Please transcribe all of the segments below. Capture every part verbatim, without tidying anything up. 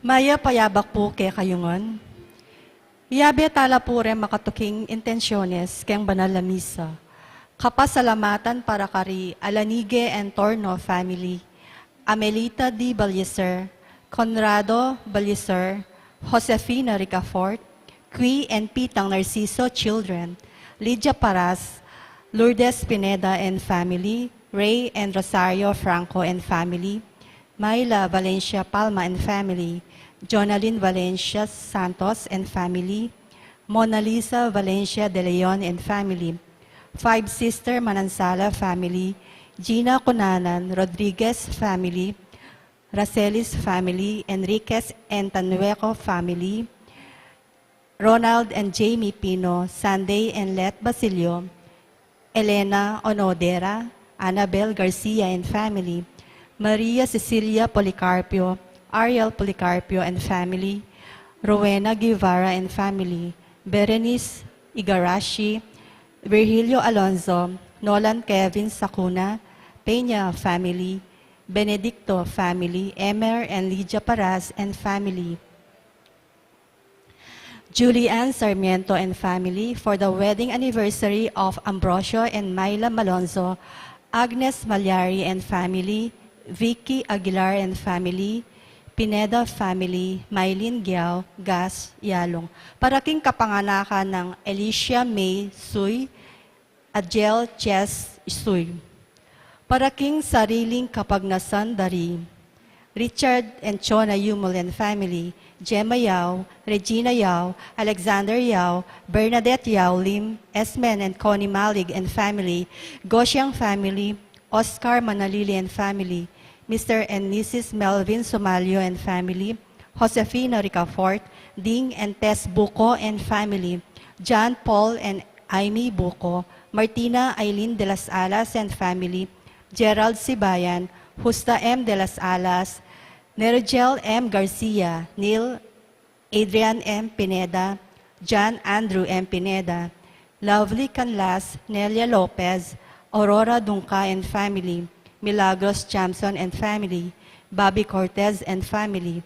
Mayap a yabak pu kekayu ngan. Yabe tala pu reng makatuking intensyones keng banal a misa. Kapasalamatan para kari Alanige and Torno family, Amelita D. Ballester, Conrado Ballester, Josefina Ricafort, Qui and Pitang Narciso children, Lydia Paras, Lourdes Pineda and family, Ray and Rosario Franco and family, Myla Valencia Palma and family, Jonalyn Valencia Santos and family, Mona Lisa Valencia de Leon and family, Five Sister Manansala family, Gina Cunanan Rodriguez family, Racelis family, Enriquez and Tanueco family, Ronald and Jamie Pino, Sunday and Let Basilio, Elena Onodera, Annabel Garcia and family, Maria Cecilia Policarpio, Ariel Policarpio and family, Rowena Guevara and family, Berenice Igarashi, Virgilio Alonzo, Nolan Kevin Sakuna, Peña family, Benedicto family, Emer and Lydia Paras and family, Julian Sarmiento and family for the wedding anniversary of Ambrosio and Myla Malonzo, Agnes Malyari and family, Vicky Aguilar and family, Pineda family, Mylene Giao, Gas, Yalong. Para king kapanganakan nang Alicia May Suy, Adjel Chess Suy. Para king sariling kapagnasan dari Richard and Chona Yumul and family, Gemma Yao, Regina Yao, Alexander Yao, Bernadette Yao Lim, Esmen and Connie Malig and family, Gosiang family, Oscar Manalili and family, Mister and Missus Melvin Sumalio and family, Josefina Ricafort, Ding and Tess Buco and family, John Paul and Amy Buco, Martina Aileen de las Alas and family, Gerald Sibayan, Justa M. de las Alas, Nerugel M. Garcia, Neil Adrian M. Pineda, John Andrew M. Pineda, Lovely Canlas, Nelia Lopez, Aurora Dungca and family, Milagros Chamson and family, Bobby Cortez and family,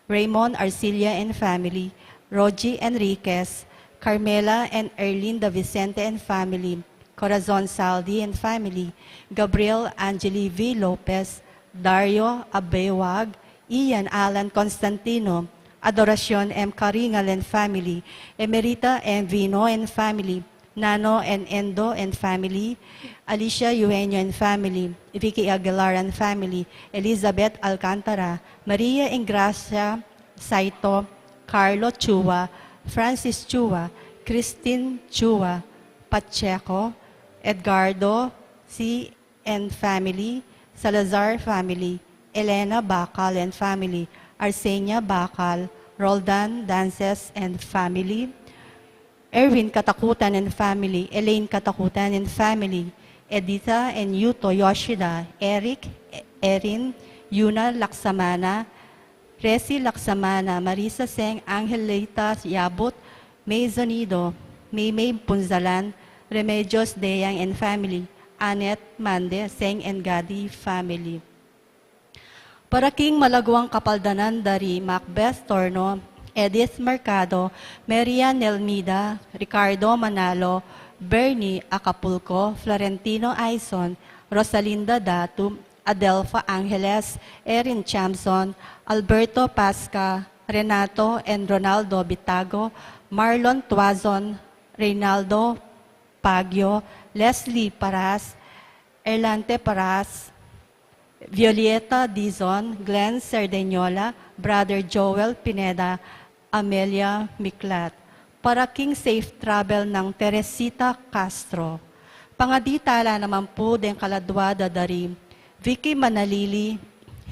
Raymond Arcilla and family, Rogie Enriquez, Carmela and Erlinda Vicente and family, Corazon Saldi and family, Gabriel Angeli V. Lopez, Dario Abewag, Ian Alan Constantino, Adoracion M. Caringal and family, Emerita M. Vino and family, Nano and Endo and family, Alicia Eugenio and family, Vicky Aguilar and family, Elizabeth Alcantara, Maria Ingracia Saito, Carlo Chua, Francis Chua, Christine Chua, Pacheco, Edgardo C. and family, Salazar family, Elena Bacal and family, Arsenia Bacal, Roldan Dances and family, Erwin Katakutan and family, Elaine Katakutan and family, Editha and Yuto Yoshida, Eric, Erin, Yuna Laksamana, Resi Laksamana, Marisa Seng, Angelita Yabut, May Zonido, Maymay Punzalan, Remedios Deyang and family, Annette Mande, Seng and Gadi family. Para king malaguang kapaldanan dari Macbeth Torno, Edith Mercado, Maria Nelmida, Ricardo Manalo, Bernie Acapulco, Florentino Aison, Rosalinda Datu, Adelfa Angeles, Erin Chamson, Alberto Pasca, Renato and Ronaldo Bitago, Marlon Tuazon, Reynaldo Pagio, Leslie Paras, Erlante Paras, Violeta Dizon, Glenn Cerdeñola, Brother Joel Pineda, Amelia Miklat. Para king safe travel nang Teresita Castro. Pangadi tala naman pu deng kaladua da dari Vicky Manalili,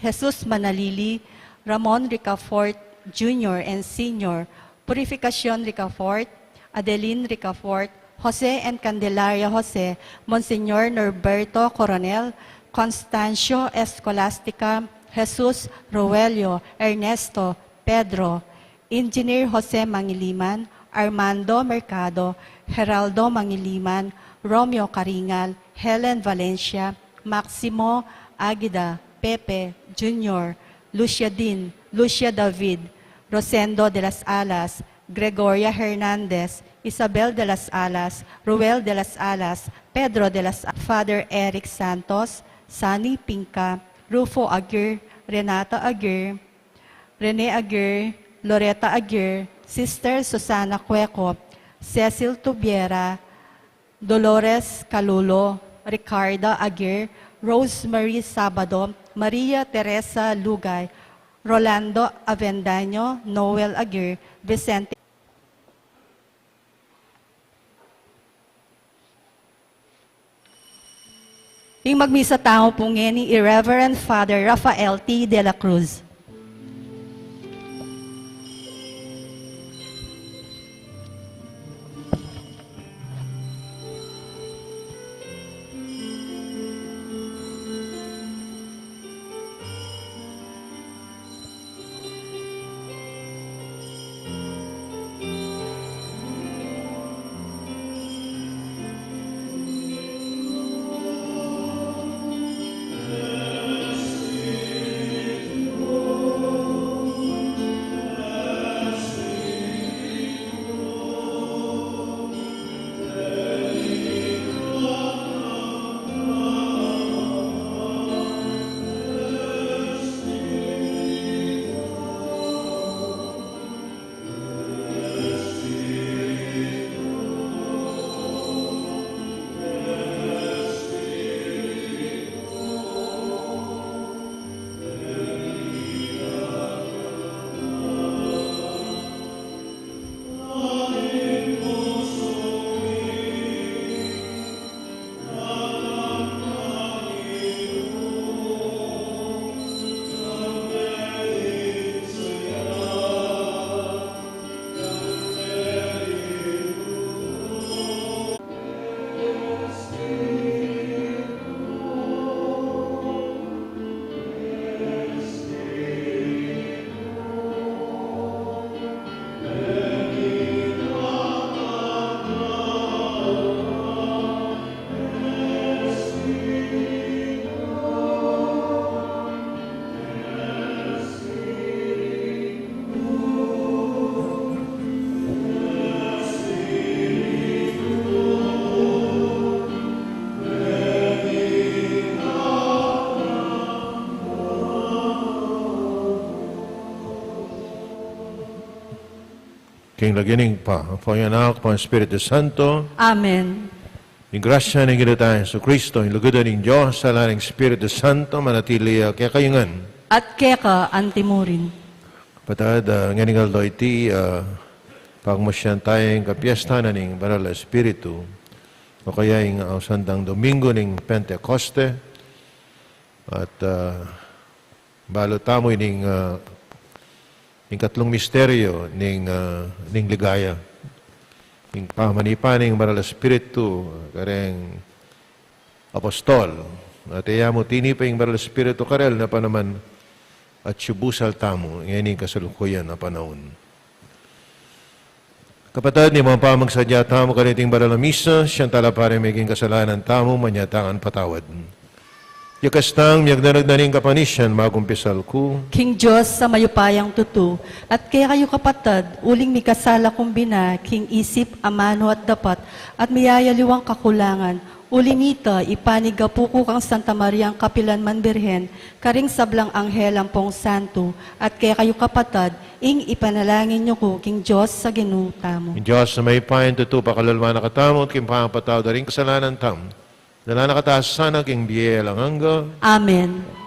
Jesus Manalili, Ramon Ricafort Junior and Senior, Purificacion Ricafort, Adeline Ricafort, Jose and Candelaria Jose, Monsignor Norberto Coronel, Constancio Escolastica, Jesus Roelio, Ernesto, Pedro, Engineer Jose Mangiliman, Armando Mercado, Geraldo Mangiliman, Romeo Caringal, Helen Valencia, Maximo Aguida, Pepe Junior, Lucia Din, Lucia David, Rosendo de las Alas, Gregoria Hernandez, Isabel de las Alas, Ruel de las Alas, Pedro de las A-, Father Eric Santos, Sunny Pinca, Rufo Aguirre, Renata Aguirre, Rene Aguirre, Loretta Aguirre, Sister Susana Cueco, Cecil Tubiera, Dolores Calulo, Ricarda Aguirre, Rosemary Sabado, Maria Teresa Lugay, Rolando Avendaño, Noel Aguirre, Vicente. Ing magmisa tamu pu ngeni i Reverend Father Rafael T. de la Cruz. King lagyu ning Ibpa, ampo ning Anak, ampo ning Espiritu Santo. Amen. Ing grasya ning Ginu tang Jesucristo, ing lugud ning Dios, at ing Espiritu Santo, manatili ya kekayu ngan. At keka antimurin. Kapatad, ah, ngening aldo iti, ah, pagmusian taya ing kapiesta na ning Banal a Espiritu, o kaya ing, ah, ausan dang Domingo ning Pentecoste, at, ah, balu tamu ining, ah, ing katlung misteryo ning, ah, ning ligaya. Ing pamanipa ning Banal a Espiritu kareng apostol. At e ya mu tinipa ing Banal a Espiritu karela, napanaman at siyubusal tamu ngeni king kasalukuyan a panaun. Kapatad, ning pamagsadya tamu kaniting banal a misa, siyang talapari meging kasalanan tamu, manyatang patawad. Ikastang miyagdanag na ning kapanisian, magkumpisal ku king Dios a mayupayang tutu, at kekayu kapatad, uling mikasala kung bina king isip, amanu at dapat, at miyayaliwang kakulangan. Uli nita, ipanigapu ku kang Santa Mariang kapilan man Birhen, karing sablang anghel ampong santo, at kekayu kapatad, ing ipanalangin yu ku king Dios a Ginu tamu. Ing Dios a mayupayang tutu, pakalulwan na katamu, at king pamapatawad da ring kasalanan tamu, dala na katamu sana king bie alang angga. Amen.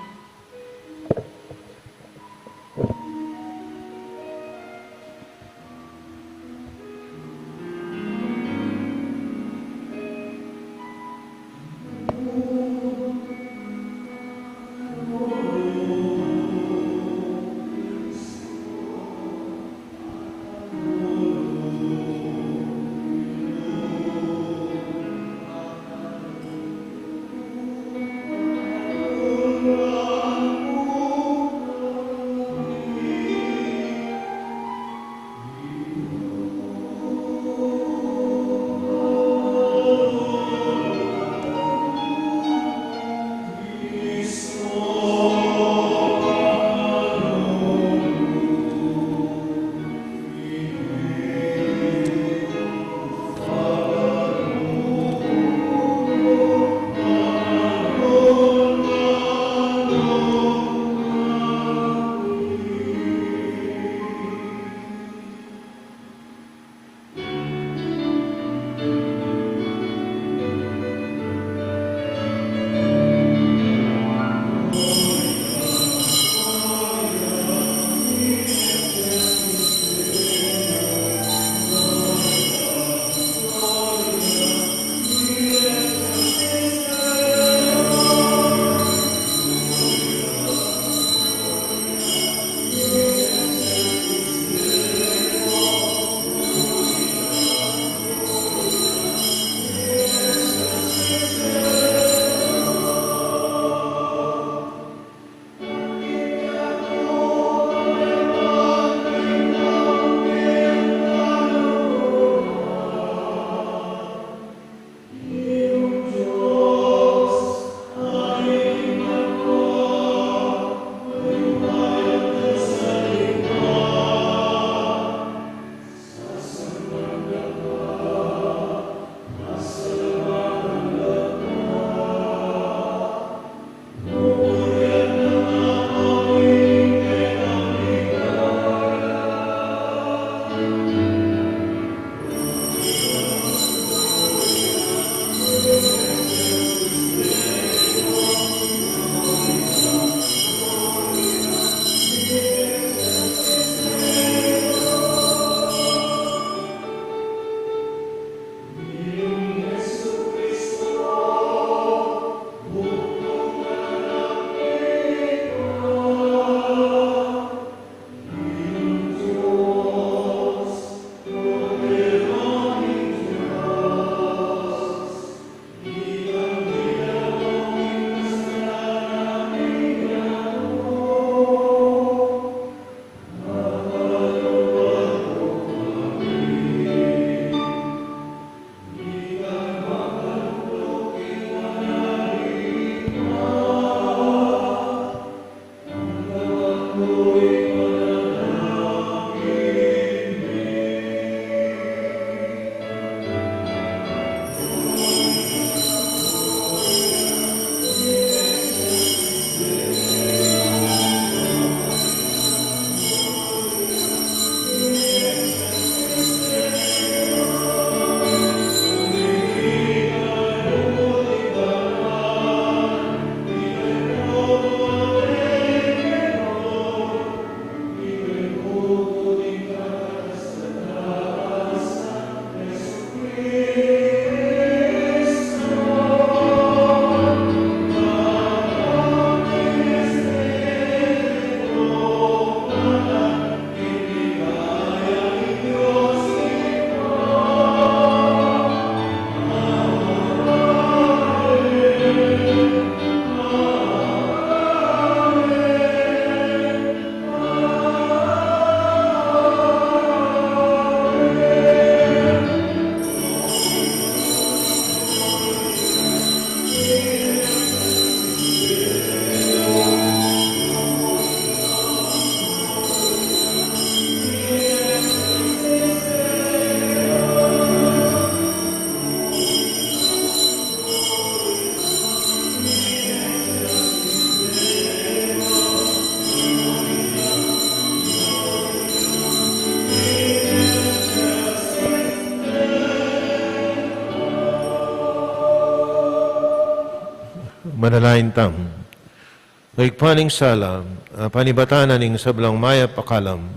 Manalangin tamu. O Ibpa ning sala, a panibatan na ning sablang mayap a kalam,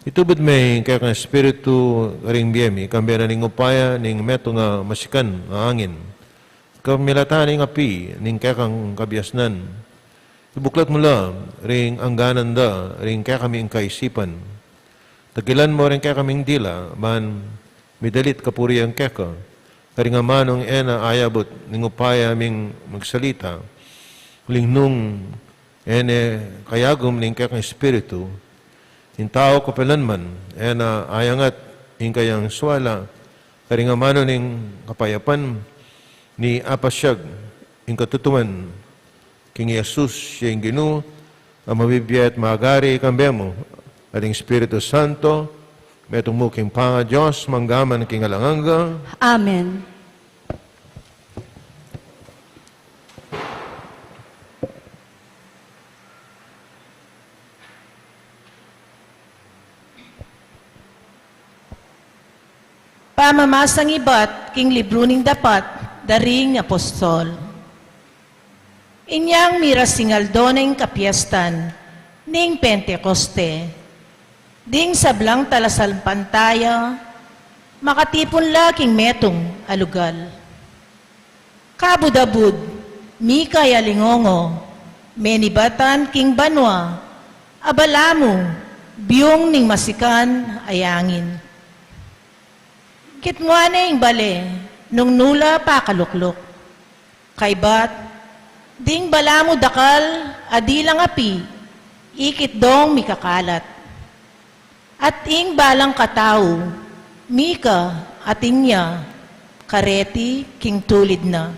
itubud me ing kekang espiritu karing bie mi, kambe na ning upaya ning metung a masikan a angin, kapamilatan ning api ning kekang kabiasnan. Ibuklat mu la ring angganan da ring kekaming kaisipan. Tagilan mu ring kekaming dila, ban midalit kapurian keka, karing amanung e na ayabut ning upaya ming magsalita, uling nung e ne kayagum ning kekang espiritu, ing tau kapilanman e na ayangat ing kayang suala, karing amanu ning kapayapan, ni apasiag ing katutuan king Jesus, ya ing Ginu, a mabibie at magari kambe mu, at ing Espiritu Santo, metung mu king pangaDios, mangga man king alang angga. Amen. Pamamasang ibat king libru ning Dapat da ring Apostol. Inyang mirasing aldo na ing kapiestan ning Pentekoste, ding sablang talasalpantaya makatipun la king metung a lugal. Kabud-abud, mika ya lingongo, menibatan king banua, a balamu biung ning masikan a angin. Kitmuan ne ing bale nung nu la pakalukluk. Kaybat, ding balamu dakal a dilang api, ikit dong mikakalat. At ing balang katau, mika atin ya kareti king tulid na.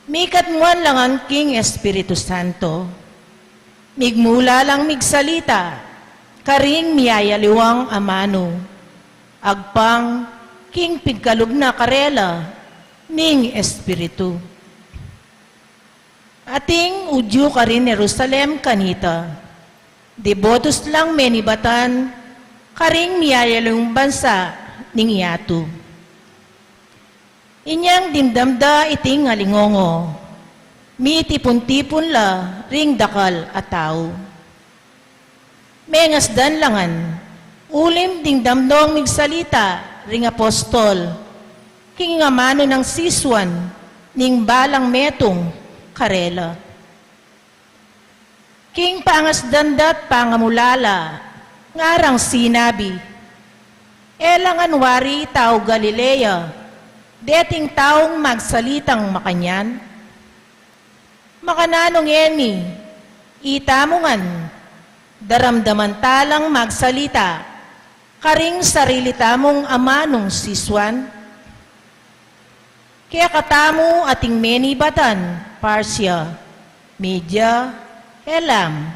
Mikatmuan la ngan king Espiritu Santo. Migmula lang migsalita karing miyayaliwang amanu, agpang king pigkalub na karela ning Espiritu. Ating Judio karin Jerusalem kanita, debotus lang menibatan karing miyayaliwang bansa ning yatu. Inyang dimdam da iting alimongo, mitipun-tipun la ring dakal a tau. Mengasdan la ngan, uling dimdam dong migsalita ring apostol, king amanu nang sisuan ning balang metung karela. King pangasdan da't pangamulala, ngarang sinabi, "E la ngan wari tau Galilea deting taung magsalitang makanyan? Makananu ngeni itamu ngan daramdaman ta lang magsalita karing sarili tamung amanung sisuan? Kekatamu ating menibatan Partia, Media, Elam.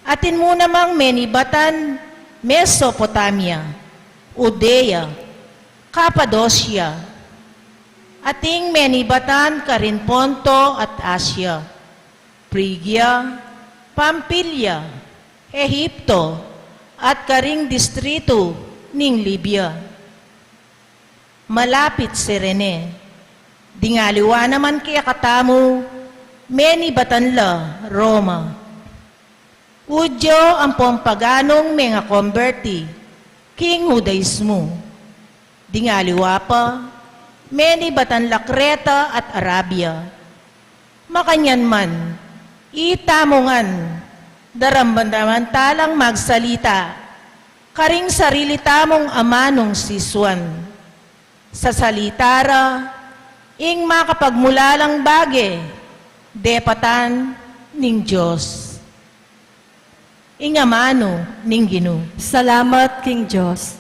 Atin mu namang menibatan Mesopotamia, Judea, Kapadosia. Ating menibatan karin Ponto at Asia, Phrygia, Pamphylia, Egipto, at karing distritu ning Libya, malapit Cirene. Ding aliwa naman kekatamu, menibatan la Roma. Judio ampong paganung mengakomberti king Judaismo. Ding aliwa pa, menibatan la Creta at Arabia. Makanyan man, itamu ngan daramdaman ta lang magsalita karing sarili tamung amanung sisuan. Sasalita ra ing makapagmulalang bage depatan ning Dios." Ing amanu ning Ginu. Salamat king Dios.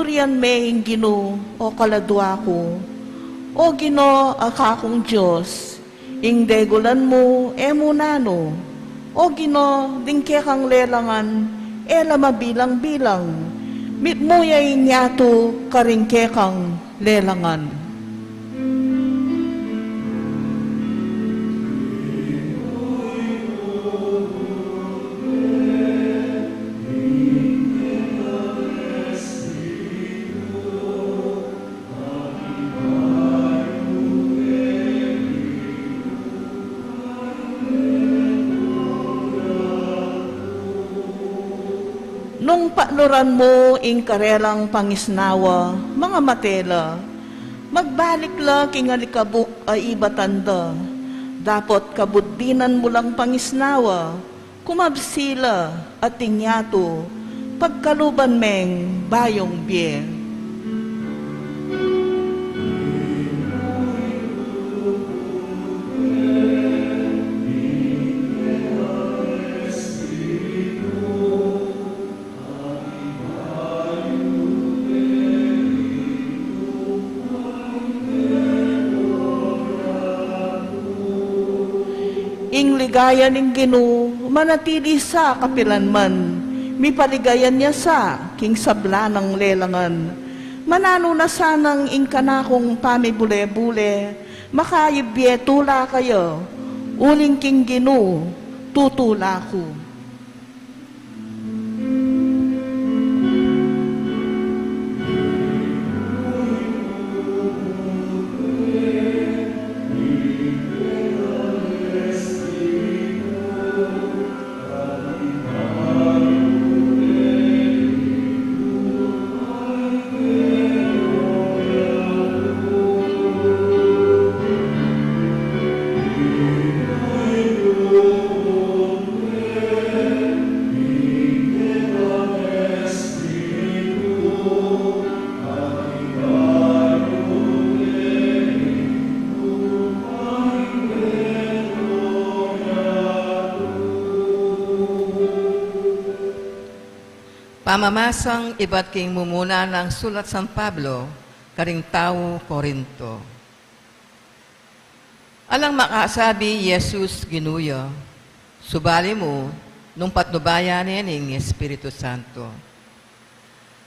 Purian me ing Ginu, o kaladua ku. O Ginu, a kakung Dios, ing degulan mu e mu nanu. O Ginu, ding kekang lelangan e la mabilang-bilang. Mitmu ya ing yatu karing kekang lelangan. Nung paluran mu ing karelang pangisnawa, mangamate la. Magbalik la king alikabuk a ibatan da. Dapot kabuddinan mu lang pangisnawa, kumabsi la at ing yatu, pagkaluban meng bayung bie. Ing ligaya ning Ginu manatili sa kapilanman, mipaligayan ya sa king sabla nang lelangan. Mananu na sanang ing kanakung pamibule-bule, makayibie tula kaya, uling king Ginu tutula ku. Pamamasang ibat king mumuna nang sulat San Pablo karing tau Corinto. Alang makasabi i Jesus Ginu ya, subali mu nung patnubayan ne ning Espiritu Santo.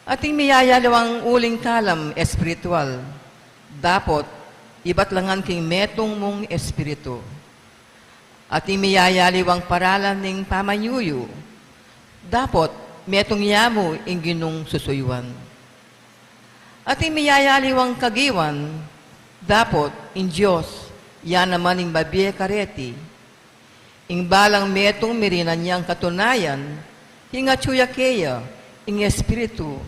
Ating miyayaliwang uling kalam espiritual, dapot ibat la ngan king metung mung espiritu. Ating miyayaliwang paralan ning pamanyuyu, dapot metung ya mu ing Ginung susuyuan. Ating miyayaliwang kagiwan, dapot ing Dios ya naman ing mabie kareti. Ing balang metung mirinan yang katunayan, ing atyu ya keya ing Espiritu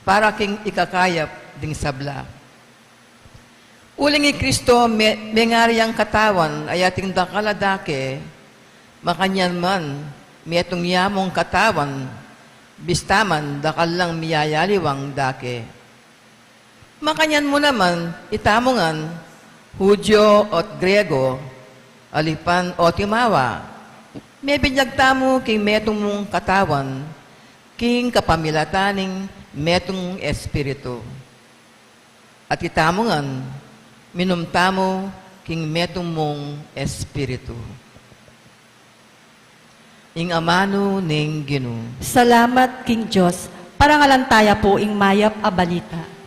para king ikakayap ding sabla. Uling i Kristo me-, mengari yang katawan a ating dakal a dake, makanyan man metung ya mung katawan, bista man dakal lang miyayaliwang dake. Makanyan mu naman, itamu ngan, Judio o't Griego, alipan o timawa, mebinyag tamu king metung mung katawan, king kapamilatan ning metung mung Espiritu. At itamu ngan, minum tamu king metung mung Espiritu. Ing amanu ning Ginu. Salamat king Dios. Parangalan taya pu ing mayap a balita.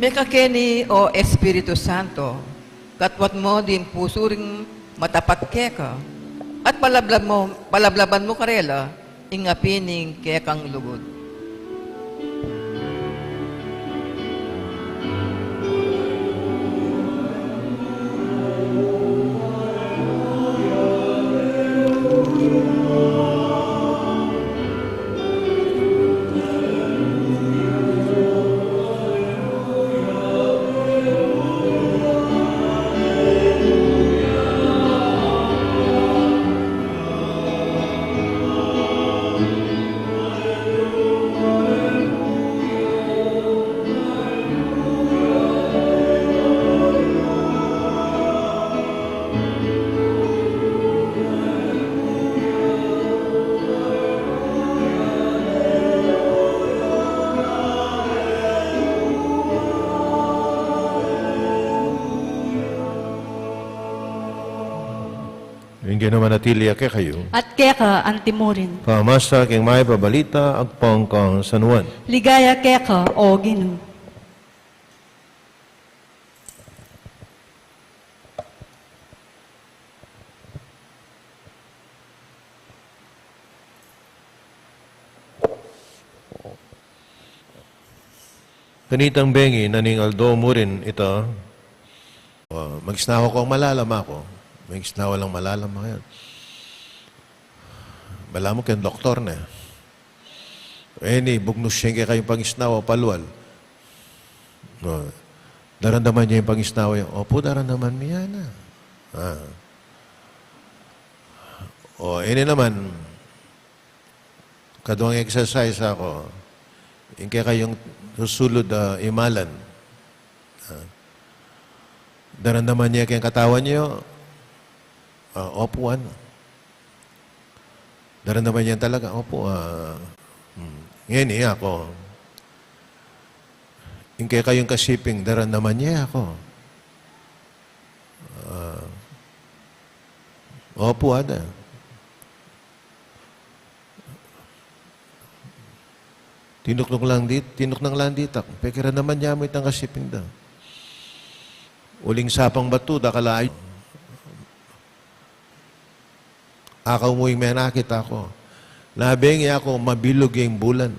Mekakeni, o Espiritu Santo, katwat mu ding pusu ring matapat keka, at palablab mu, palablaban mu karela ing api ning kekang lugud. Ing Ginu manatili ya kekayu. At keka antimurin. Pamasa king mayap a balita agpang kang San Juan. Ligaya keka, O Ginu. Kanitang bengi na ning aldo murin ita, ah, magisnawa kong malalam aku. Magisnawa lang malalam aku yan. Balamu keng doktor ne. E ni, bugnus ya ing kekayung pangisnawa, palual. O, daramdaman ye ing pangisnawa yu? Opu, daramdaman mi ya na. Ah. O, ini naman, kaduang exercise aku, ing kekayung susulud a imalan. Ah. Daramdaman ye keng katawan yu? Ah, opu, ano. Daramdaman ye talaga? Opu, ah, hmm. Ngeni, aku, ing kekayung kasiping, daramdaman ye aku? Ah, opu, ada. Tinuknuk lang dit-, tinuknang lang ditak. Pekiramdaman ya mu itang kasiping da. Uling sapang batu, dakal a Aku mu ing menakit aku. Nabengi aku, mabilug ing bulan.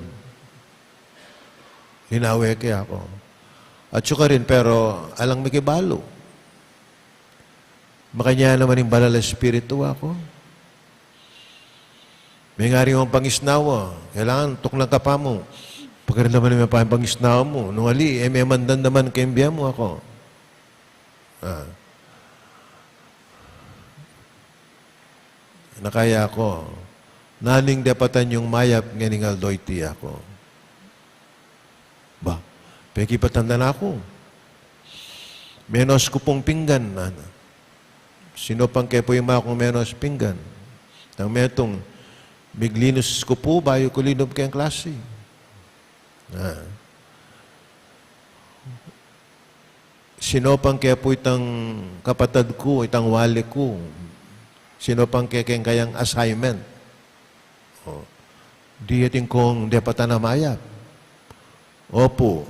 Linawe ke aku. Atsu karin, pero alang mikibalu. Makanyan naman ing Banal a Espiritu aku. Mengari mung pangisnawa, kailangan tuknang ka pa mu. Pakiramdaman mu pa ing pangisnawa mu. Nung ali, e me mandamdaman keng bie mu aku. Ah. Nakaya ku, nanu ing depatan yung mayap ngening aldo iti, aku? Ba, pekipatan da na ku. Menos ku pung pinggan, nanu. Sinupan ke pu ing makung menos pinggan. Nang metung, miglinus ku pu bayu ku linub keng klasi. Ah. Sinupan ke pu itang kapatad ku, itang wali ku. Sinupan ke keng kayang assignment. O, di atin kung depatan a mayap. Opu.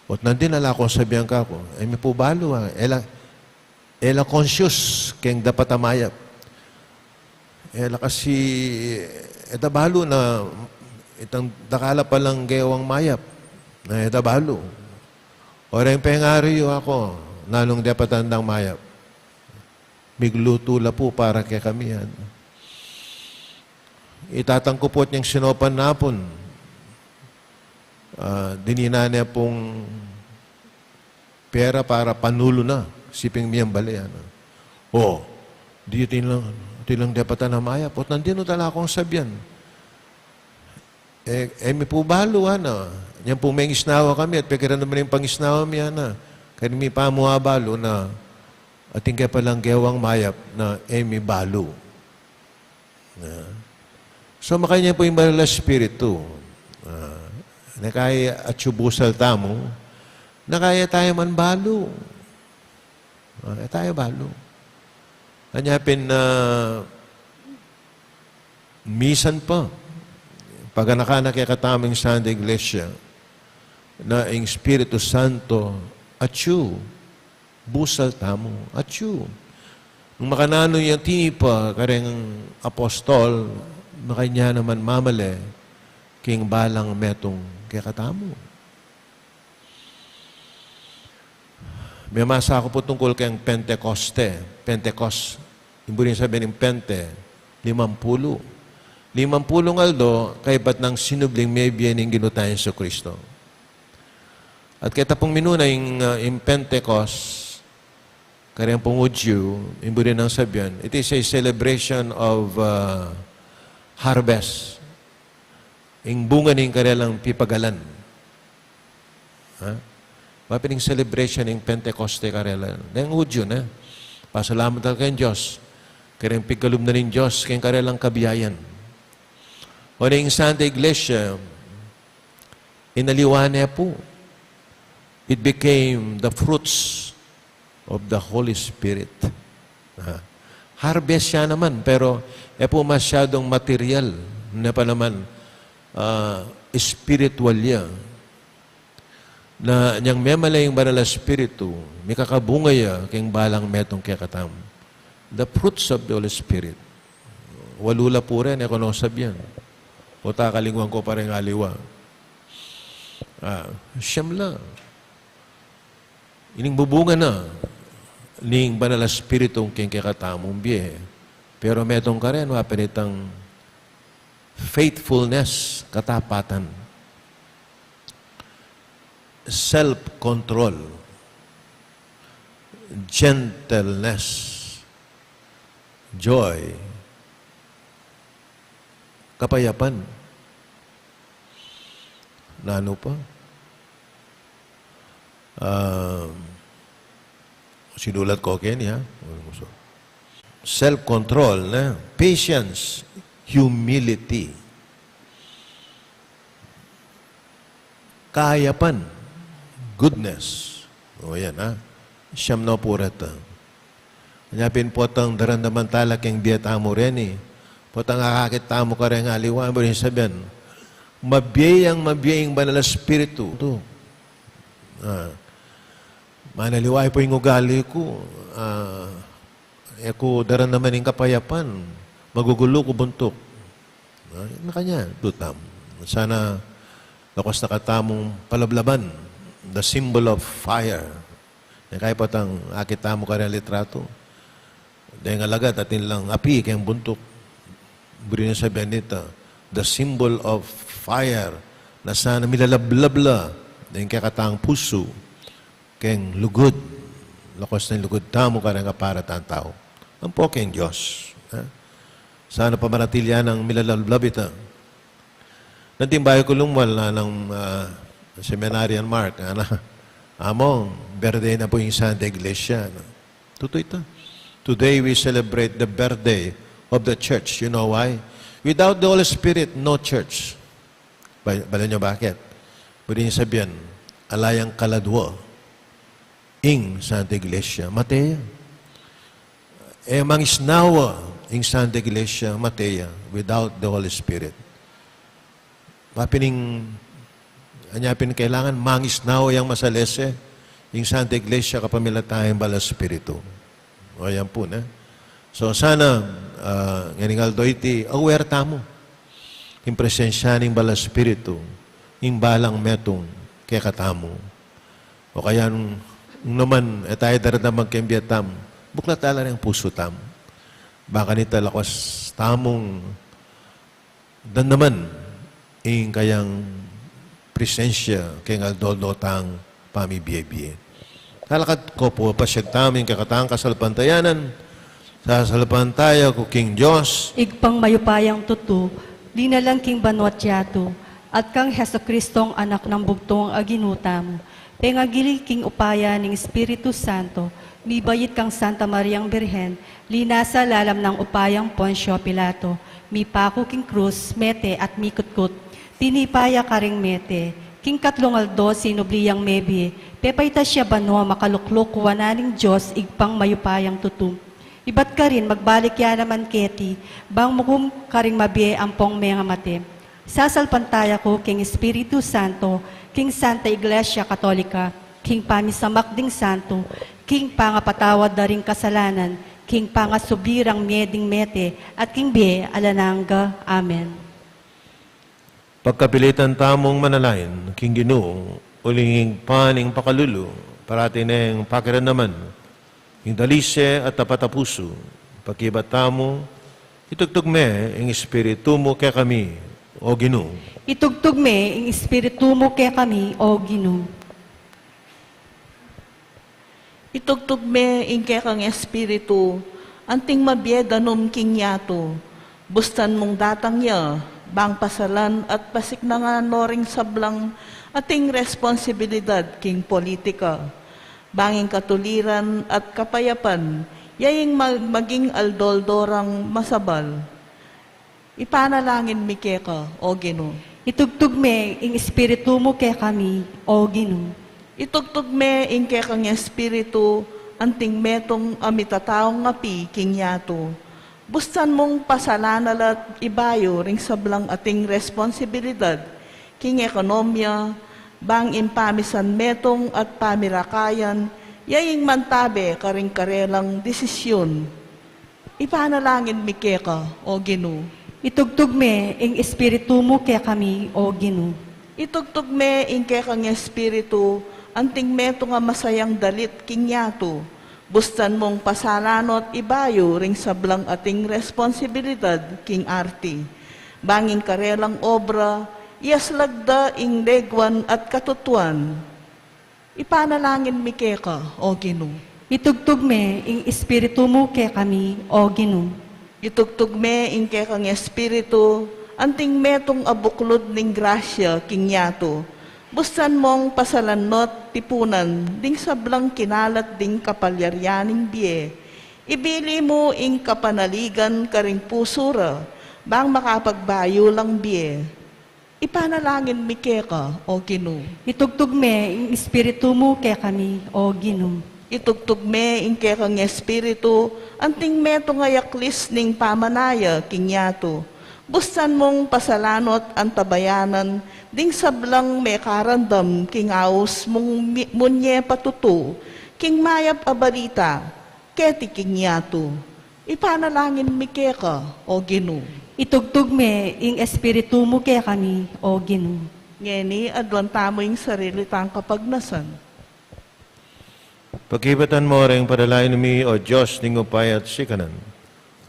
Ot nandin ala kung sabian kaku, e mi pu balu, a. E la, e la conscious keng dapat a mayap. E la kasi, e da balu na itang dakal a palang gewang mayap. Na e da balu. Oreng pengari yu, aku, nanung depatan dang mayap? Miglutu la pu para kekami, yan. Itatang ku pu at yang sinupan napun, ah, dininan ne pung pera para panulu na, siping miyang bale, yan. O, di atin lang, atin lang depatan a mayap. Ot nandin, o, ala kung sabian. E, e mi pu balu, ana. Yan pu mengisnawa kami at pekiramdaman ing pangisnawa mi, ana. Kaya mi pa mu abalu na atin ke palang gewang mayap na e mi balu. Na. So, makanyan pu ing Banal a Espiritu. Ah, na kaya atsu busal tamu, na kaya tamu man balu. Ah, e tamu balu. Anya pin, ah, misan pa, paganakan na kekatamu ing Santa Iglesia, na ing Espiritu Santo, atsu, busal tamu, atsu. Nung makananu yang tinipa kareng apostol, makanyan naman mamale king balang metung kekatamu. Memasa ku pu tungkul keng Pentekoste, Pentecost, ing buri nang sabian ning Pente, limampulu. Limampulung aldo, kaybat nang sinubling mebie ning Ginu tang Jesucristo. At keta pung minuna ing, ah, ing Pentecost, kareng pung Hudyu, ing buri nang sabian, it is a celebration of, ah, harvest. Ing bunga ning karelang pipagalan. Ha? Mapin ing celebration ning Pentecoste karela. Deng Hudyu na. Pasalamat keng Dios. Kareng pigkalub na ning Dios, keng karelang kabiayan. O, ning Santa Iglesia, inaliwa ne pu. It became the fruits of the Holy Spirit. Ah, Harvest ya naman, pero e pu masyadung material, ne pa naman, ah, spiritual ya. Na inyang memala ing Banal a Espiritu, mikakabunga ya king balang metung kekatamu. The fruits of the Holy Spirit. Walu la pu rin, e ku no sabian. Uta, kalinguan ku pa ring aliwa. Ah, siyam la. Ining bubunga na ning Banal a Espiritu king kekatamung bie. Pero metung karin, wa pin itang faithfulness, katapatan, self-control, gentleness, joy, kapayapan. Nanu pa? Ah, sinulat ko keni, ha? Self-control, ne? Patience, humility, kayapan, goodness. O yan, ha? Siyam no pu reta. Nya pin potang daramdaman tala king bie tamu reni. Potang akakit tamu kareng aliwa, buri sabian, mabie yang mabie ing Banal a Espiritu. Tu. Ah. Manaliwa pu ing ugali ku. Ah, e ku daramdaman ing kapayapan. Magugulu ku buntuk. Ah, makanyan, tutam. Sana lakas na katamung palablaban. The symbol of fire. Neng kaya potang akit tamu kareng litratu. Deng alagad atin lang api keng buntuk. Buri na sabian nita, the symbol of fire, na sana milalablab la deng kekatang pusu keng lugud. Lakas na ing lugud tamu kareng aparat a tau. Ampo keng Dios. Ha? Sana pamanatilian nang milalablab ita. Nanting bayu ku lumual, nanang, ah, seminarian Mark, ngana, "Among, birthday na pu ing Santa Iglesia." Tutu ita. Today we celebrate the birthday of the church. You know why? Without the Holy Spirit, no church. Ba-, bale nyo bakit? Pwede nyo sabian, ala yang kaladwa ing Santa Iglesia. Mate ya. E mangisnawa ing Santa Iglesia, mate ya, without the Holy Spirit. Mapining, anya pin kailangan mangisnawa yang masalese ing Santa Iglesia kapamilatan ning Banal a Espiritu. O, yan pu, ne? So, sana, ah, ngening aldo iti, aware tamu king presensya ning Banal a Espiritu, ing balang metung kekatamu. O kaya nung, nung naman, e tamu daramdaman keng bie tamu, buklat tala ring pusu tamu. Bang kanita lakas tamung daramdaman ing kayang presensya keng aldo-aldo tang pamibie-bie. Talakad ko pu, pasiag tamu ing kekatang kasalpantayanan. Sasalpantaya ku king Dios, Ibpang mayupayang tutu, linalang king banua't yatu, at kang Jesucristong Anak nang bugtung a Ginu tamu, pengagili king upaya ning Espiritu Santo, mibait kang Santa Mariang Birhen, linasa lalam nang upayang Poncio Pilato, mipaku king krus, mete at mikutkut, tinipa ya karing mete, king katlung aldo sinubli yang mebie, pepaitas ya banua, makalukluk wanan ning Dios Ibpang mayupayang tutu. Ibat karin magbalik ya naman keti, bang mukum karing mabie ampong mengamate. Sasalpantaya ku king Espiritu Santo, king Santa Iglesia Katolika, king pamisamak ding santo, king pangapatawad da ring kasalanan, king pangasubli rang mie ding mete, at king bie alang angga. Amen. Pagkapilitan tamung manalangin king Ginu, uling Ibpa ning pakalulu, parati neng pakiramdaman ing dalise at tapat a pusu. Pakibat tamu, itugtug me ing Espiritu mu kekami, O Ginu. Itugtug me ing Espiritu mu kekami, O Ginu. Itugtug me ing kekang Espiritu, anting mabie danum king yatu, bustan mung datang ya, bang pasalan at pasiknangan no ring sablang ating responsibilidad king politika, bang ing katuliran at kapayapan, ya ing mag-, maging aldo-aldo rang masabal. Ipanalangin mi keka, O Ginu. Itugtug me ing Espiritu mu kekami, O Ginu. Itugtug me ing kekang Espiritu, anting metung a mitataung api king yatu. Bustan mung pasalan na la't ibayu ring sablang ating responsibilidad king ekonomiya, bang ing pamisan metung at pamirakayan, ya ing mantabe karing karelang desisyun. Ipanalangin mi keka, O Ginu. Itugtug me ing Espiritu mu kekami, O Ginu. Itugtug me ing kekang Espiritu, anting metung a masayang dalit king yatu. Bustan mung pasalan no't ibayu ring sablang ating responsibilidad king arti. Bang ing karelang obra, iyaslag da ing leguan at katutuan. Ipanalangin mi keka, O Ginu. Itugtug me ing Espiritu mu kekami, O Ginu. Itugtug me ing kekang Espiritu, anting metung a buklud ning grasya king yatu. Bustan mung pasalan no't tipunan ding sablang kinalat ding kapalyarian ning bie. Ibili mu ing kapanaligan karing pusu ra, bang makapagbayu lang bie. Ipanalangin mi keka, O Ginu. Itugtug me ing Espiritu mu kekami, O Ginu. Itugtug me ing kekang Espiritu, anting metung a yaklis ning pamanaya king yatu. Bustan mung pasalan no't antabayanan ding sablang mekarandam king aus mung mi-, munye patutu king mayap a balita keti king yatu. Ipanalangin mi keka, O Ginu. Itugtug me ing Espiritu mu kekami, O Ginu. Ngeni, aduan tamu ing sarili tang kapagnasan. Pakibatan mo ring panalangin mi, O Dios ning upaya at sikanan.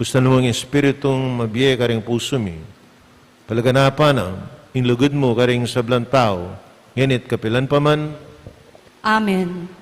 Bustan mung Espiritung mabie karing pusu mi. Palaganapa na ing lugud mu karing sablang tau, ngeni't kapilan pa man. Amen.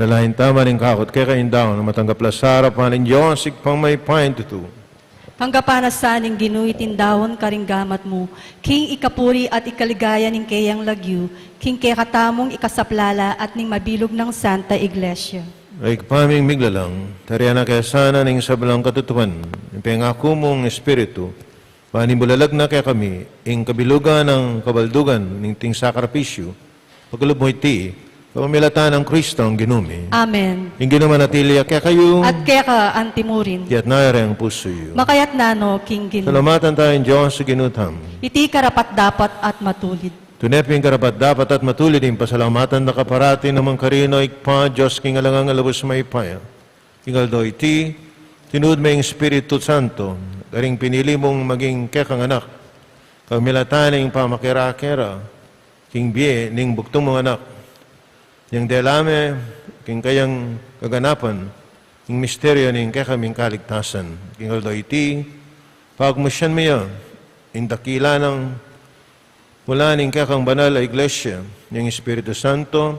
Lalain tamu ing kakut keka ing daun, matanggap la sa arapan ning Dios, Ibpang mayupayang tutu. Tanggapan na sa ning Ginu iting daun karing gamat mu, king ikapuri at ikaligaya ning keyang lagyu, king kekatamung ikasaplala at ning mabilug nang Santa Iglesia. Ibpa ming miglalang, tarian na ke sana ning sablang katutuan, ing pengaku mung Espiritu, ban ibulalag na kekami ing kabilugan nang kabaldugan ning ting sakripisyu, pakalub mu iti, kapamilatan nang Kristong Ginu mi. Amen. Ing Ginu manatili ya kekayu. At keka antimurin. Iyatas yu reng pusu yu. Makayatas no king Ginu. Salamatan taya ing Dios a Ginu tamu. Iti karapat-dapat at matulid. Tune pin karapat-dapat at matulid ing pasalamatan da ka parati nung mangkarino, Ibpa, Dios king alang angga, lubus mayupaya. King aldo iti, tinud me ing Espiritu Santo karing pinili mung maging kekang anak, kapamilatan ning pamakera-kera king bie ning bugtung mung anak, inyang dela me king kayang kaganapan ing misteryu ning kekaming kaligtasan. King aldo iti, pagmusian me ya ing dakila nang mula ning kekang banal a Iglesia, ing Espiritu Santo,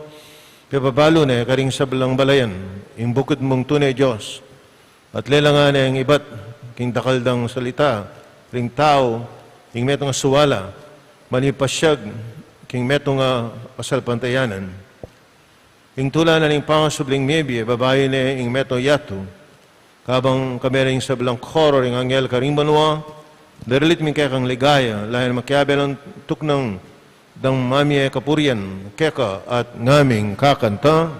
pepabalu ne karing sablang balayan ing bukud mung tune Dios, at lelangan ne ing ibat king dakal dang salita ring tau, ing metung a suwala, manipasyag king metung a kasalpantayanan. Ing tula na ning pangasubling mebie, babayu ne ing metung a yatu. Kabang kami ring sablang koro ring anghel karing banua, daralit mi ing kekang ligaya, layan makiabe lang tuknang dang mamie kapurian keka at ngaming kakanta.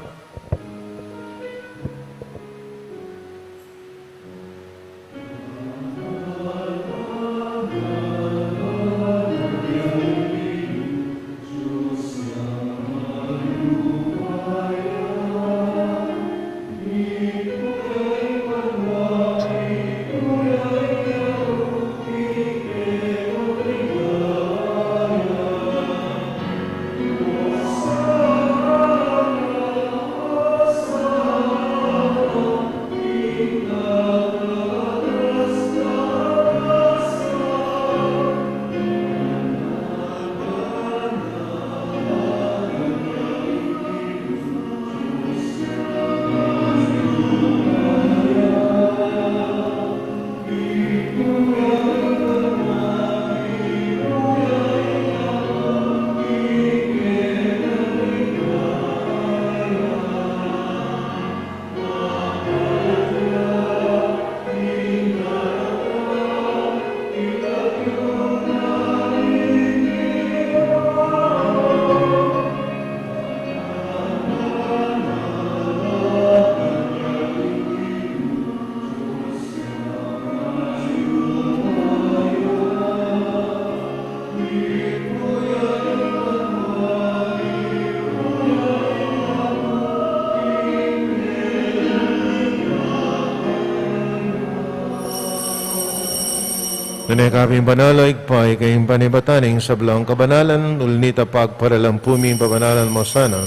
Nune ka pin banal, o Ibpa, ika ing panibatan ning sablang kabanalan, uli na nita pagparalampu mi ing pabanalan mu sana.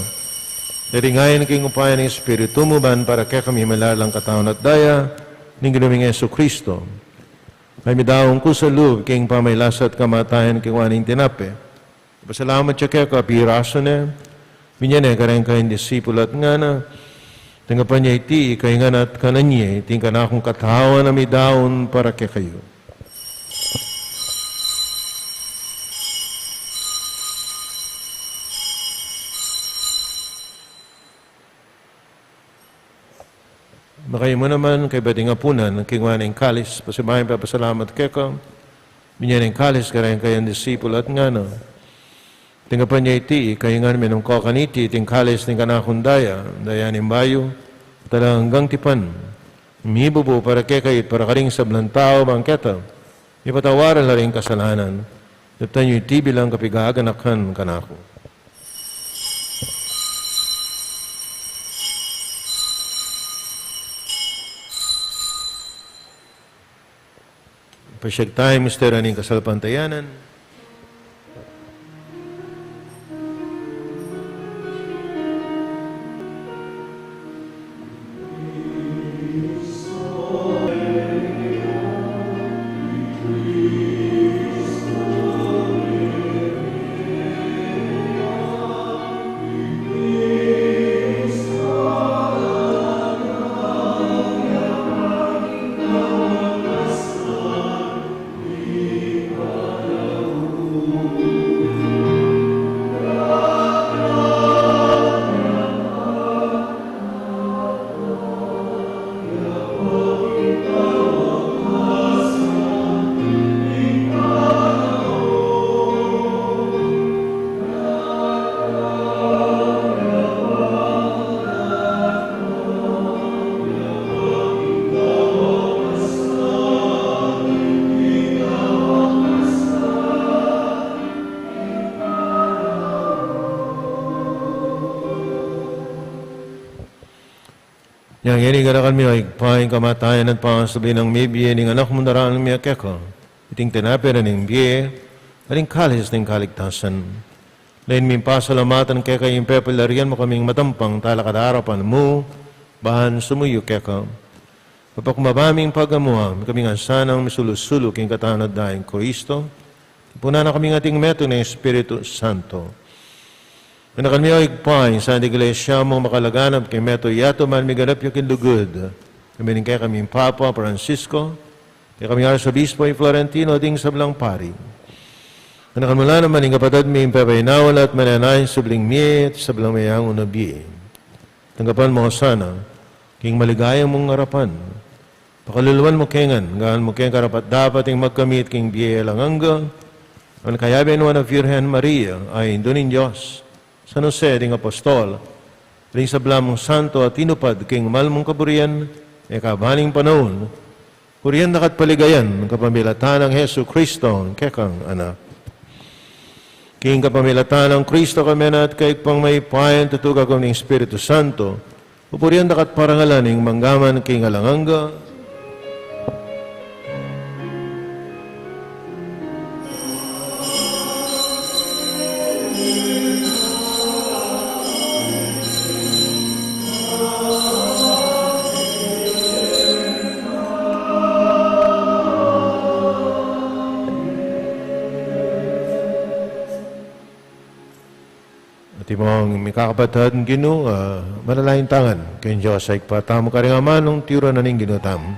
Darinan king upaya ning Espiritu mu ban para kekami malalang katawan at daya ning Ginu ming Jesucristo. Ay midaun ku sa lub king pamagkasakit at kamatayan, kinuan ne ing tinape, pasalamat ya keka, pirasu ne, binye ne kareng kayang disipul at ngana: Tanggapan ye iti, ikayu ngan at kanan ye, iti ing kanakung katawan a midaun para kekayu. Makayabe naman, kaybat ning apunan, kinuan ne ing kalis, pasibayu pepasalamat keka, binye ne ing kalis kareng kayang disipul at ngana: Tanggapan ye iti, ikayu ngan minum ko kaniti, iti ing kalis ning kanakung daya, daya ning bayu at alang anggang tipan, mibubu para kekayu at para karing sablang tau, ban keta mipatawaran la ring kasalanan. Daptan yu iti bilang kapaganakan kanaku. Pasyag taya ing misteryu ning kasalpantayanan. Ngeni ganakan mi, O Ibpa, ing kamatayan at pangasubli nang mibie ning Anak mung daraun mi keka, iting tinape ning bie, at ing kalis ning kaligtasan. Lain ming pasalamatan keka ing pepalarian mu kaming matampang talakad king arapan mu, ban sumuyu keka. Papakumbaba ming pagamuan, kaming asanang misulu-sulu king katawan at daya nang Kristo, tipunan na kaming ating metung ning Espiritu Santo. Ganakan mi, O Ibpa, ing Santa Iglesia mung makalaganap king metung yatu ban miganap ya king lugud. Kami ning kekaming Papa Francisco, kekaming Arsobispo i Florentino, ding sablang pari. Ganakan mu la naman ing kapatad ming pepainawa at manenaya ing subling mie at sablang meangu na bie. Tanggapan mu la sana king maligaya mung arapan. Pakaluluan mu kami ngan, gawan mu kaming karapat-dapat ing magkamit king bie alang angga, ban kayabe na nang Virgen Maria, a Indu ning Dios, San Jose ding Apostol, ding sabla mung santo a tinupad king mal mung kaburian, e kabaning panaun, purian daka at paligayan kapamilatan nang Jesucristo, kekang Anak. King kapamilatan nang Kristo kami na at kaybat mayupayang tutu, kagum ning Espiritu Santo, pupurian daka at parangalan ning mangga man king alang angga. At imong mikakapatad Ginu, ah, manalangin tamu ngan king Dios a Ibpa tamu, karing amanung tiuran na ning Ginu tamu.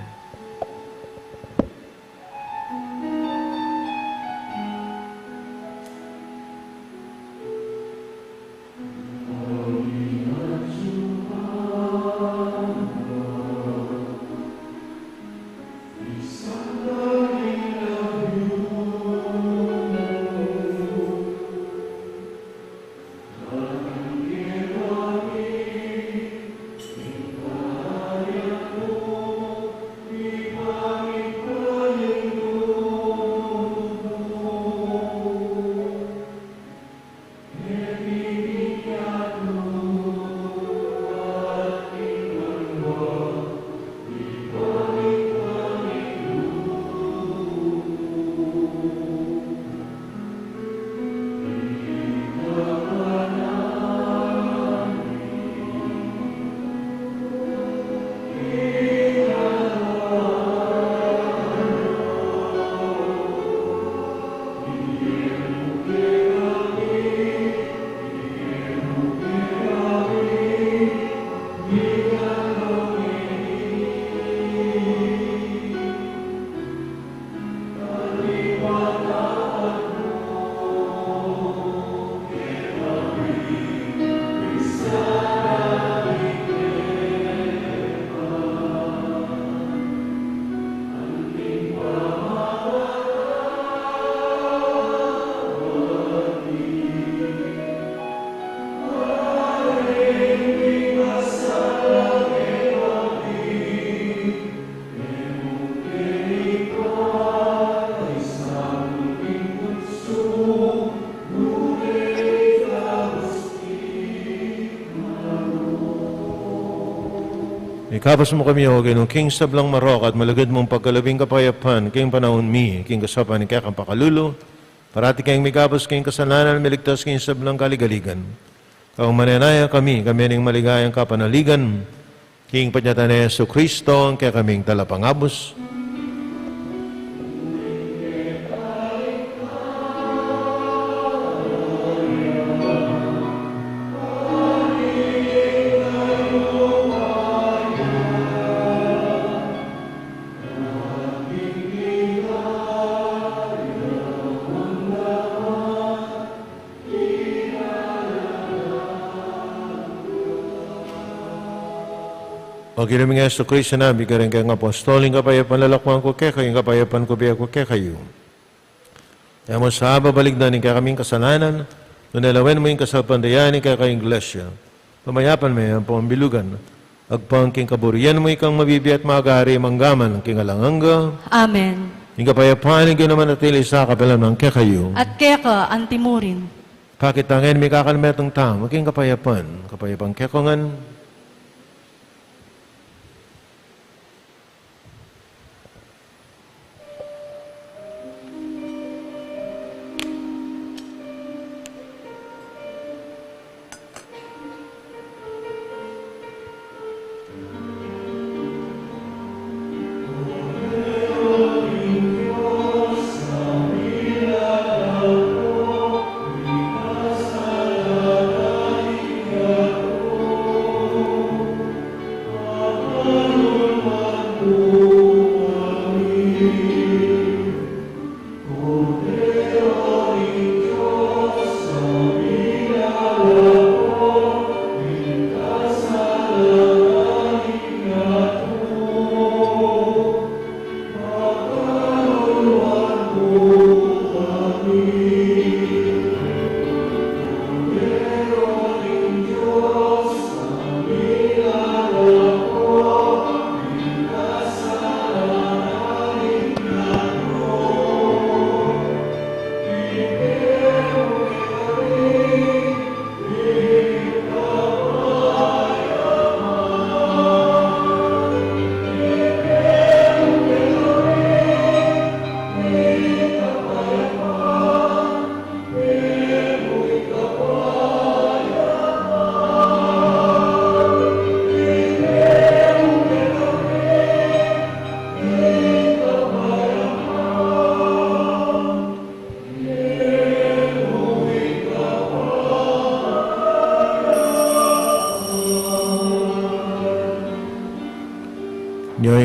Ikabus mu kami, O Ginu, king sablang marok at malugud mung pagkalub ing kapayapan king panaun mi, king kasaupan ning kekang pakalulu, parati kaming mikabus king kasalanan, miligtas king sablang kaligaligan. Kaybat manenaya kami, kami ning maligayang kapanaligan, king panyatang nang Jesucristo, a kekaming Talapangabus. O Ginu ming Jesucristo, sinabi mu karing kekang apostol, ing kapayapan lalakwan ku kekayu, ing kapayapan ku bie ku kekayu. E mu sa babalikdan ing kekaming kasalanan, nune lawen mu ing kasalpantayanan ning kekang Iglesia. Pamayapan me ampong bilugan, agpang king kaburian mu, ikang mabibie at magari mangga man king alang angga. Amen. Ing kapayapan ning Ginu manatili sa kapilan man kekayu. At keka antimurin. Pakit tamu ngan ing mikakalmetung tamu king kapayapan, kapayapan kekayu ngan.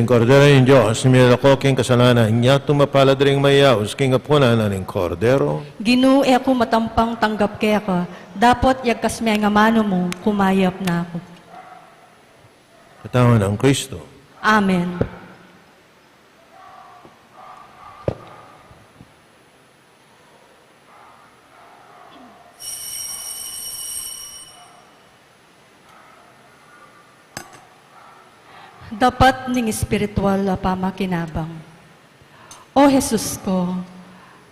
Kordero ning Dios, milako king kasalanan, yatu mapalad ring mayaus king apunan ning Kordero. Ginu, e ku matampang tanggap keka, dapot yagkas me ing amanu mu, kumayap na ku. Katawan nang Kristo. Amen. Dapat ning espiritual a pamakinabang. O Jesus ko,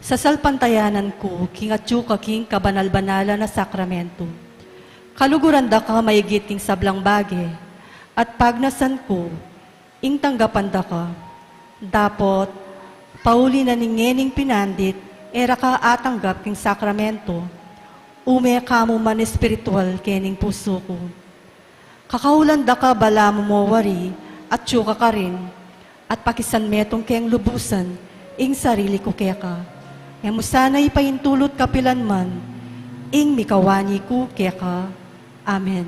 sasalpantayanan ku king atyu ka king kabanal-banalan a sakramento. Kaluguran da ka maigit king sablang bage, at pagnasan ku ing tanggapan da ka. Dapot, pauli na ning ngening pinandit, e ra ka atanggap king sakramento, ume ka mu man espiritual kening pusu ku. Kakaulan da ka balamu mo wari, atyu ka karin, at pakisan metung keng lubusan ing sarili ku keka. E mu sana ipaintulut kapilan man ing mikawani ku keka. Amen.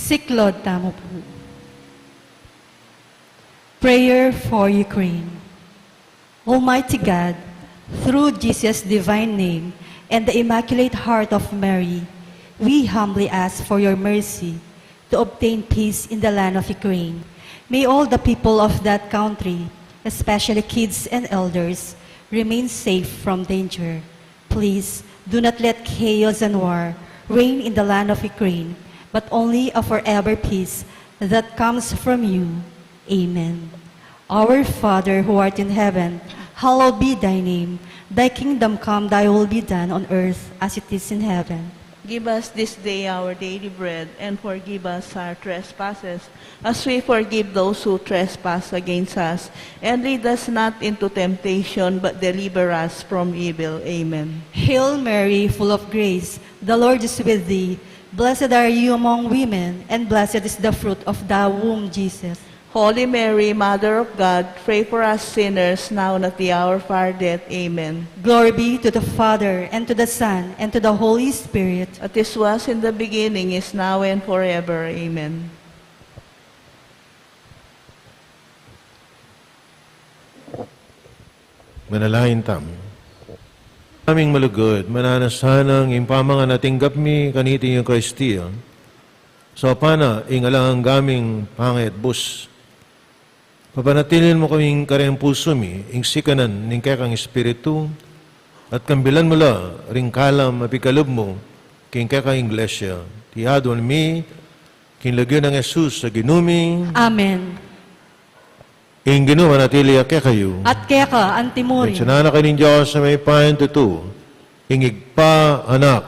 Siklaud tamu pu. Prayer for Ukraine. Almighty God, through Jesus' divine name and the Immaculate Heart of Mary, we humbly ask for your mercy to obtain peace in the land of Ukraine. May all the people of that country, especially kids and elders, remain safe from danger. Please Do not let chaos and war reign in the land of Ukraine, but only a forever peace that comes from you. Amen. Our Father who art in heaven, hallowed be thy name. Thy kingdom come, thy will be done on earth as it is in heaven. Give us this day our daily bread, and forgive us our trespasses, as we forgive those who trespass against us. And lead us not into temptation, but deliver us from evil. Amen. Hail Mary, full of grace, the Lord is with thee. Blessed are you among women, and blessed is the fruit of thy womb, Jesus. Holy Mary, Mother of God, pray for us sinners, now and at the hour of our death. Amen. Glory be to the Father, and to the Son, and to the Holy Spirit. As it was in the beginning, is now, and forever. Amen. Manalangin tamu. Aming malugud, mananu sanang ing pamangan a tinggap mi kaniting Eukaristia, saupan na ing alang angga ming pangayatbus. Papanatilin mu kaming kareng pusu mi ing sikanan ning kekang Espiritu, at kambilan mu la ring kalam a pikalub mu king kekang Iglesia. Iti aduan mi king lagyu nang Jesus a Ginu mi. Amen. Ing Ginu manatili ya kekayu. At keka antimurin. Bendisyunan na kayu ning Dios a mayupayang tutu, ing Ibpa, Anak,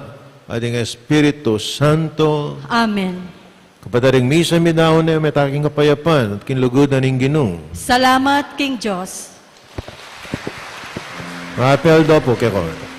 at ing Espiritu Santo. Amen. Kapatad, ing misa mi daun ne, mete king kapayapan at king lugud na ning Ginu. Salamat king Dios. Mapaldo pu kekong.